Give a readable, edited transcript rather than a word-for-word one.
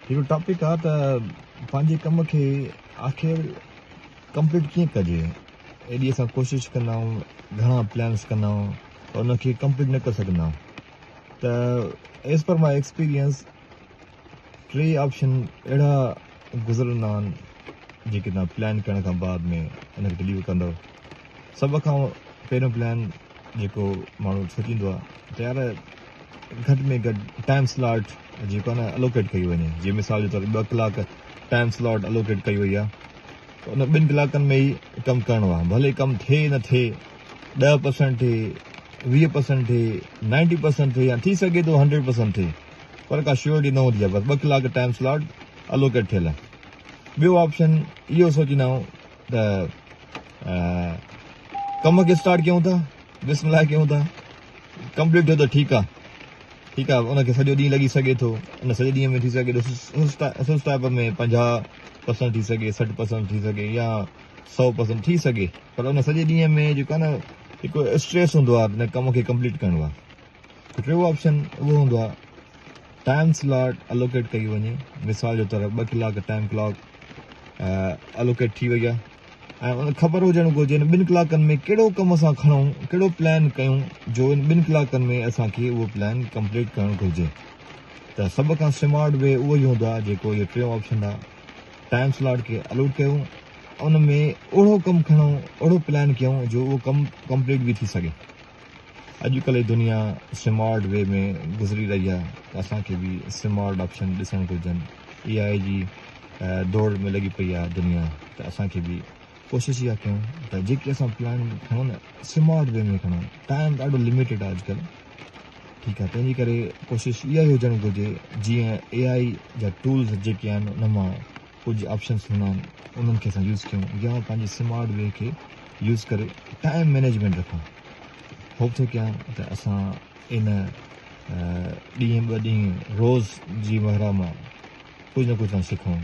هڪڙو ٽاپڪ آ ته پنهنجي ڪم کي آخر ڪمپليٽ ڪيئن ڪجي. ايڏي اسان ڪوشش ڪندا آهيون، گهڻا پلانس ڪندا آهيون پر ان کي ڪمپليٽ نه ڪري سگهندا آهيون. ته ايز پر مائي ايڪسپيرينس ٽي آپشن اهڙا گذرندا آهن جيڪي توهان پلان ڪرڻ کان بعد ۾ ان کي ڊليور ڪندو. سڀ کان پهريون پلان جيڪو ماڻهو سوچيندو آهي ته يار گهٽ ۾ گهٽ ٽائم سلاٽ جيڪو آهي نه الوڪيٽ ڪئي وڃي. جيئن مثال جي طور 2 ڪلاڪ ٽائم سلاٽ الوڪيٽ ڪئي وئي آهي ته ان 2 ڪلاڪن ۾ ئي ڪم ڪرڻو آهي، ڀلي ڪم ٿئي نه ٿئي، 10% ٿئي، 20% ٿئي، 90% ٿئي يا ٿي سگهي ٿو 100% ٿئي، پر ڪا شيورٽي نه هوندي آهي. بس 2 ڪلاڪ ٽائم سلاٽ الوڪيٽ ٿيل آهي. ٻيو آپشن اهو سوچيندا آهيون ته ڪم کي اسٽارٽ ڪيون ٿا، بسم الله ڪيون ٿا، ڪمپليٽ ٿيو ته ٺيڪ آ، ٺيڪ آ، ان کي سڄو ڏينهن لڳي سگهي ٿو. ان سڄي ڏينهن ۾ ٿي سگهي ٿو سستائپ ۾ 50% ٿي سگهي، 60% ٿي سگهي يا 100% ٿي سگهي، پر ان سڄي ڏينهن ۾ جيڪو آ نه هڪ اسٽريس هوندو آ ته ڪم کي ڪمپليٽ ڪرڻو آ. ٽيون آپشن اهو هوندو آ ٽائم سلاٽ الوڪيٽ ڪئي وڃي. مثال جو طور 2 ڪلاڪ ٽائم ڪلاڪ الوڪيٽ ٿي وئي آ ۽ ان خبر هجڻ گهرجي ان 2 ڪلاڪن ۾ ڪهڙو ڪم اسان کڻون، ڪهڙو پلان ڪيون جو ان 2 ڪلاڪن ۾ اسان کي اهو پلان ڪمپليٽ ڪرڻ گهرجي. ته سڀ کان سمارٽ وي اهو ئي هوندو آ جيڪو اهو ٽيون آپشن آ، ٽائم سلاٽ کي الوٽ ڪيون، ان ۾ اهڙو ڪم کڻون، اهڙو پلان ڪيون جو اهو ڪم ڪمپليٽ به ٿي سگهي. اڄڪلهه جي دنيا سمارٽ وي ۾ گذري رهي آهي ته اسان کي به سمارٽ آپشن ڏسڻ گهرجن. اي آء جي دوڙ ۾ لڳي پئي آهي دنيا ته اسان کي به ڪوشش اها ڪيون ته جيڪي اسان پلان کڻون نه سمارٽ وي ۾ کڻون. ٽائم ڏاڍو لميٽيڊ آهي اڄڪلهه، ٺيڪ آهي، تنهنجي ڪري ڪوشش اها ئي هجڻ گهرجي جيئن اي آء جا ٽولز جيڪي آهن ان مان ڪجهه آپشنس هوندا آهن انهن کي اسان يوز ڪيون يا پنهنجي سمارٽ وي کي يوز ڪري ٽائم مينيجمينٽ رکون. هوپ ٿو ڪيان ته اسان ان ڏينهن ٻه ڏينهن روز جي مهرا مان ڪجهه نه ڪجهه سکون.